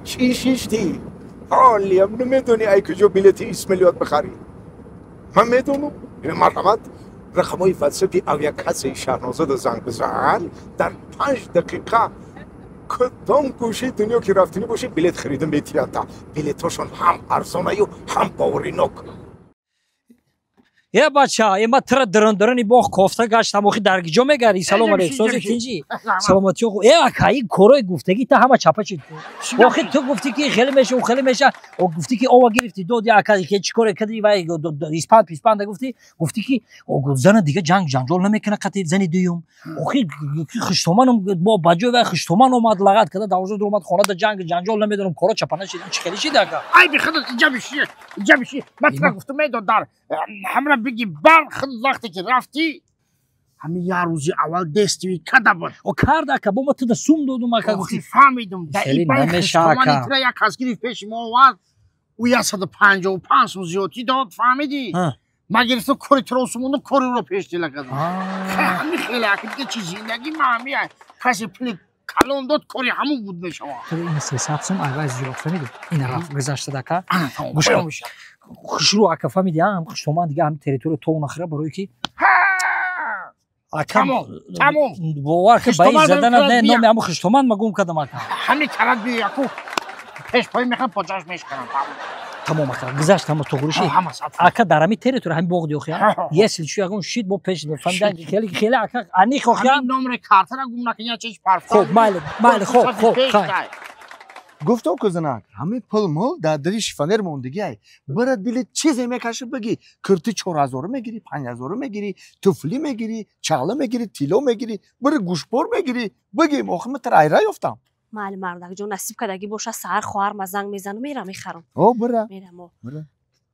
Чӣ шиштӣ? Ҳолиам намедонӣ ай куҷо билети Исмаилиёт бихарӣ. Ман медонам. Марҳамат, рақамҳои ватсапи авиакассаи Шаҳнозада занг бизан. Дар 5 дақиқа кадом гӯшаи дунё ки рафтанӣ бошӣ билет харида метиҳанд. Билетҳошон ҳам арзонаю ҳам боваринок. Е бача, е ма тра дырын-дырыни боғ кофта гаштам, охи дар гиҷо мегари? Салом алейкум, сози тинҷи. Саломатӣ ху. Е ака, ин корои гуфтагӣ та ҳама чапа чид. Охи ту гуфтӣ ки хеле меша, у хеле меша, о гуфтӣ ки ова гирифтӣ, доди ака, ки чӣ коре кардӣ, вай испан писпанда гуфтӣ, гуфтӣ ки зана дига ҷанг ҷанҷол намекунад қати зани дуюм. Охи хуштоманам бо ба ҷои вай хуштоман омад, лагат карда, дарвоза дур омад, хонада ҷанг ҷанҷол намедонам, коро чапа нашид. Чӣ хеле шид ака? Ай бихудат, инҷа биши, инҷа биши. Ман тура гуфтам, медод дар ҳамра биги бар худ вақте ки рафтӣ, ҳамин як рӯзи аввал дестиви када буд. О кард ака, бо ма туда сум додум ака, гуфтӣ. Охи фаҳмидум, дар Хеле ин бай намеша, хуштомани ака. тура як кас гирифт пеши мо овард, ӯ 155 сум зиёдтӣ дод, фаҳмидӣ? Ман гирифтам кори туро сумондум, кори ӯро пеш дила кардам. Ҳамин хеле ака, дига чи зиндагӣ ма ҳамин касе пули калон дод, кори ҳамун буд мешавад. Хеле ин 300 сум айвай зиёд, фаҳмидӣ? Ин рафт гузашта ака. Ана, тамом, Гӯш поён кун. мешавад. Хушрӯ ака, фаҳмидӣ, ҳам хуштоман дига ҳам территория то нахира барои ки ака Тамом, тамом. Бовар ки ба ин Хуштоман задана мекунад, не бия. номи ҳамун хуштоман ма гум кардам ака. Ҳамин тараф бия, яку пешпои мехам, поҷаш мешканам. Тамом ака, гузашт ҳама туғриши. Ҳама сад. Ака дар ҳамин территория ҳамин боғ диохи. Ҳа. Если чу ягон шид бо пеш фаҳмида, хеле хеле ака аних охи. Ҳамин номери картара гум накун, я чиш парфта. Хоб, майли, майли, хоб, хоб, хай. Гуфтам ку занак, ҳамин пул мол дар дари шифонер мондагиай. Бара дили чизе мекаши бигӣ. Кирти 4000 мегирӣ, 5000 мегирӣ, туфлӣ мегирӣ, чағла мегирӣ, тилло мегирӣ, бара гӯшпор мегирӣ. Бигӣ, охир ман тара айра ёфтам. Майли мардак ҷон, насиб кардагӣ боша, саҳар хоҳар ма занг мезанам, мерам мехарам. О, бара. Мерам, о. Бара.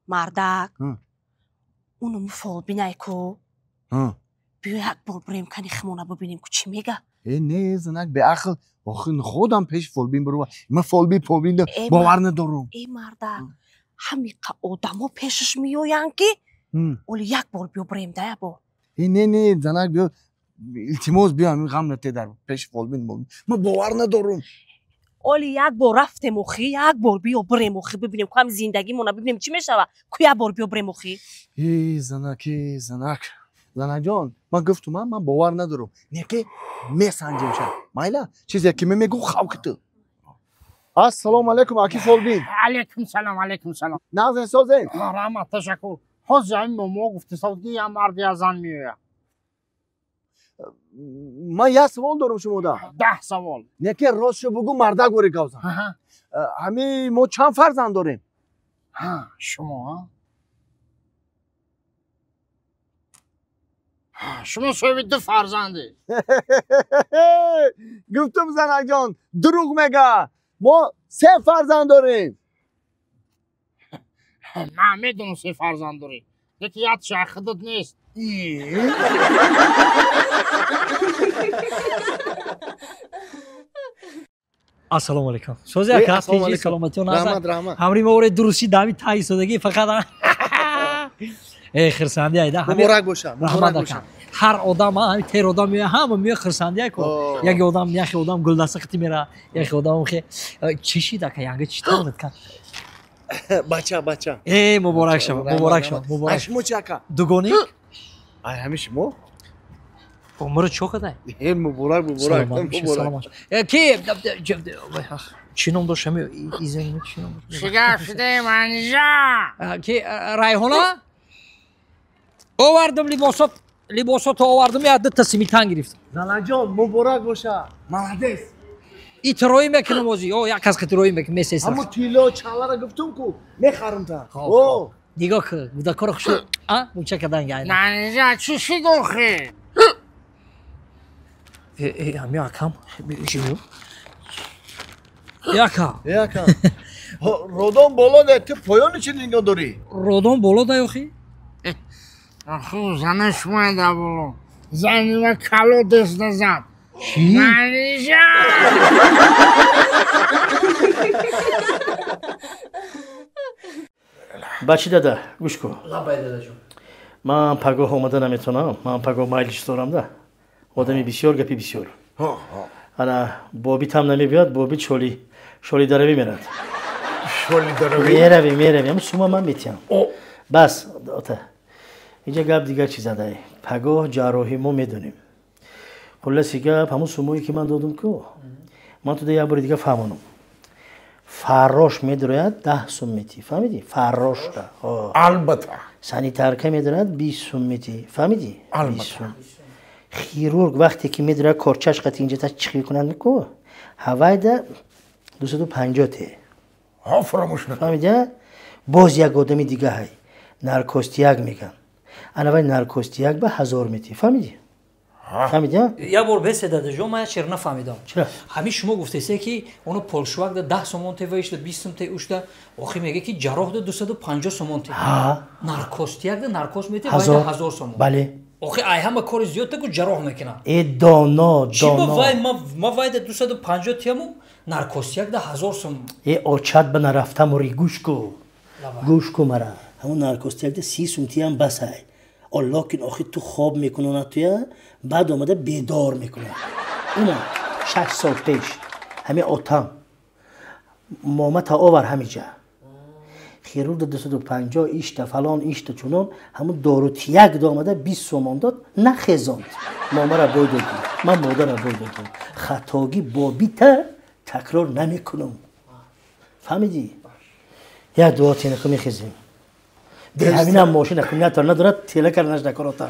Мардак. Ҳм. Уну фолбинай ку. Ҳм. Биё як бор бирем кани химона бибинем ку чӣ мега. Э, не, занак, беақл. Охир худам пеш фолбин бурва. Ман фолбин полбин Э, бовар надорам. Э мардак, ҳамиқа одамо пешаш меоянд ки оли як бор биё бирем да як бор. Э, не, не, занак, биё. Илтимос, биё, ҳамин ғам нате дар пеш фолбин. Ман бовар надорам. Оли як бор рафтем охи, як бор биё бирем охи, бибинем ку ҳами зиндагимона бибинем чӣ мешава. Ку як бор биё бирем охи. Э, занак, э, занак. Занакҷон, ман гуфтум, ман бовар надорам. Не ки месанҷем ша. Майла, чизе ки ман мегӯм хавки ту. Ассалому алайкум, аки фолбин. Алайкум салом, алайкум салом. Нағзен созен? Раҳмат, ташаккур. Ҳозир ҳамин момо гуфти савд ки як мард як зан меояд. Ман як савол дорам шумода. 10 савол. Не ки ростшо бугӯ, мардак вори гавзан. Ҳамин мо чанд фарзанд дорем? Ҳа, шумо, ҳа? Шумо соҳиби 2 фарзандед. Гуфтум занакҷон, дурӯғ мега. Мо 3 фарзанд дорем. Ман медонам 3 фарзанд доред. Лекин як шах худат нест. Ассалому алайкум. Сози ака, Ассалому тинҷи, алайкум. саломатӣ назар. Раҳмат, раҳмат. Ҳамри мо оре дурустӣ дами таи содагӣ фақат. Э, хирсандӣ айда. Муборак боша, Раҳмат муборак ака. боша. Ҳар одам, ҳами тер одам меояд, ҳама меояд хирсандӣ ку. О. Яке одам, яке одам гулдаста қити мера, яке одам хе. Чӣ шид ака, янга чӣ тавонад кан? Бача, бача. Э, муборак шава, Раҳмат, муборак раҳмат. шава, муборак. Ай, шумо чӣ ака? Дугоник? Ай, ҳамин шумо? Умри чӣ кадай? Э, муборак, муборак, Саломат бошед, муборак. саломат. Э, ки? Чӣ ном дошт ҳами изани чӣ ном дошт? Шигар шудаем анҷа. Ки Райҳона? Овардам либосот, либосото овардам, як дута симитан гирифтам. Занаҷон, муборак боша. Молодец. Итроӣ мекунам озӣ. О, як кас қитроӣ мекунам, месеса. Ҳамун тилло чалара гуфтум ку, мехарам та. Хоб, О. хоб. Нигоҳ кун, гудакоро хушу, а? Муча кардан гайна. Манҷа, чӣ шуд охи? Э, э, ҳами акам, жиню. Э, ака. Э, ака. Родон боло да, ту поёни чӣ нигоҳ дорӣ? Родон боло да охи? Охи, зана шумо да боло. Зани ма кало дест назад. Чӣ? Манҷа! Бачи дада, гӯш кун. Лабай дадаҷон. Ман пагоҳ омада наметавонам, ман пагоҳ майлиш дорам да. Одами бисёр, гапи бисёр. Ана бобит ҳам намебиёд, бобит шоли шоли даравӣ мерад. Шоли даравӣ? Меравӣ, меравӣ. Ҳам сума ман метиҳам. Бас, ота. Инҷа гап дигар чиз адай. Пагоҳ ҷарроҳӣ мо медонем. Хулласи гап, ҳамун сумое ки ман додум ку, ман туда як бори дига фаҳмонам. Фаррош медрояд 10 сум метӣ, фаҳмидӣ? Фаррошда. Албатта. Санитарка медрояд 20 сум метӣ, фаҳмидӣ? Албатта. Хирург вақте ки медрояд корчаш қати инҷа та чихи кунад ку, ҳавайда 250 те. Ҳа, фаромӯш накун. Фаҳмидӣ? Боз як одами дига ҳай. Наркостияк меган. Ана вай наркостияк ба 1000 метӣ, фаҳмидӣ? Фаҳмидӣ? Як бор бесе дадаҷон, ман чер нафаҳмидам. Ҳамин шумо гуфтесе ки оно полшувак да 10 сомон те ваишда 20 сум те ушда, охи меге ки ҷарроҳ да 250 сомон те. Наркостияк да наркоз мете вайда 1000 сомон. Бале. Охи ай ҳама кори зиёд таку ҷарроҳ мекунад. Э доно, доно. Вай ма вайда 250 тияму наркостияк да 1000 сом. Э очат ба нарафтаму ри гӯш ку. Гӯш ку мара. Ҳамун наркостияк да 30 сум тиям басай. Локин охи ту хоб мекунонад туя, баъд омада бедор мекунад. Ина 6 сол пеш ҳами отам момата овар ҳамиҷа. Хирург да 250 ишта фалон ишта чунон ҳамун дорутияк да омада 20 сомон дод, нахезонд. Момара бой додӣ, ман модара бой додам. Хатогӣ бобита такрор намекунам. Фаҳмидӣ? Як дуо тинаку мехезем. Ҳаминам мошин аккумулятор надорад, тела карданаш накорота.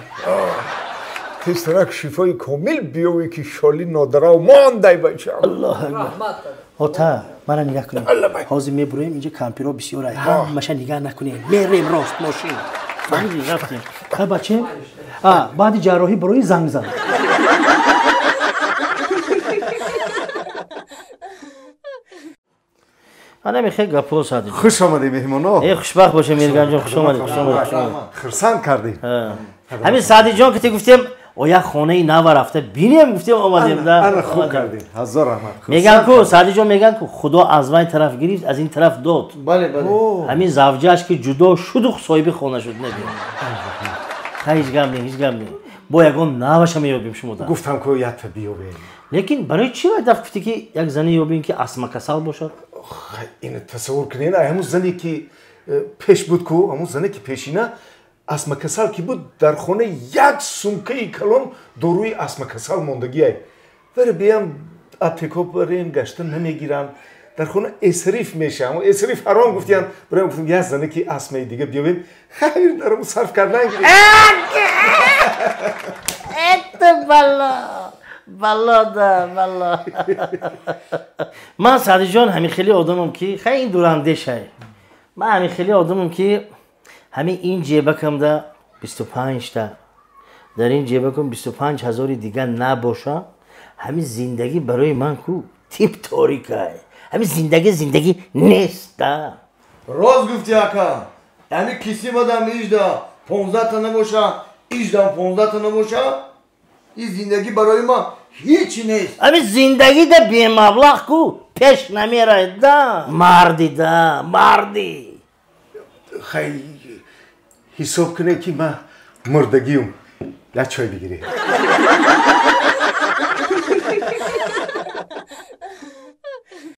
Тезтарак шифои комил биёвӣ ки шоли нодарав мондай бачам. Аллоҳ акбар. Ота, мара нигаҳ кунем. Ҳозир мебуроем, инҷа кампирҳо бисёр ай. Ҳамаша нигаҳ накунем. Мерем рост мошин. Фаҳмидӣ? Рафтем. Ха бачем? А, баъди ҷарроҳӣ барои занг зан. Ана мехе гапо садӣ. Хуш омадӣ меҳмоно. Э хушбахт бошем Мирганҷон, хуш омадӣ, хуш омадӣ, хуш омадӣ. Хурсанд кардӣ. Ҳамин Саъдиҷон ки ти гуфтем, оя хонаи нава рафта бинем гуфтем омадем да. Ана хуб кардӣ. Ҳазор раҳмат. Меган ку Саъдиҷон меган ку Худо аз вай тараф гирифт, аз ин тараф дод. Бале, бале. Ҳамин завҷааш ки ҷудо шуду соҳиби хона шуд набин. Ха ҳеҷ гап не, ҳеҷ гап не. Бо ягон наваша меёбем шумо да. Гуфтам ку якта биёбем. Лекин барои чӣ вай дафт гуфтӣ ки як зане ёбем ки астмакасал бошад? Ин тасаввур кунед, ҳамун зане ки пеш буд ку, ҳамун зане ки пешина астмакасал ки буд, дар хона як сумкаи калон доруи астмакасал мондагиай. Варе биям аптеко барем гашта намегиранд. Дар хона эсриф меша, ҳамун эсриф ҳаром гуфтиянд. Барем гуфтем як зане ки астмаи дига биёбем, хайр дар ҳамун сарф кардан гирем. Это бало! Бало да, бало. Ман Саъдиҷон ҳамин хеле одамам ки хай ин дурандешай. Ман ҳамин хеле одамам ки ҳамин ин ҷебакамда 25 та, дар ин ҷебакам 25 ҳазори дига набоша, ҳамин зиндагӣ барои ман ку тип торикай. Ҳамин зиндагӣ зиндагӣ нест да. Рост гуфтӣ ака. Ҳамин кисимадам ижда 15 та набоша, иждам 15 та набоша, ин зиндагӣ барои ман ҳеҷ нест. Ҳамин зиндагӣ да бемаблағ ку пеш намерад да. Марди да, марди. Хай ҳисоб кунед ки ман мурдагиюм. Як чой бигиред.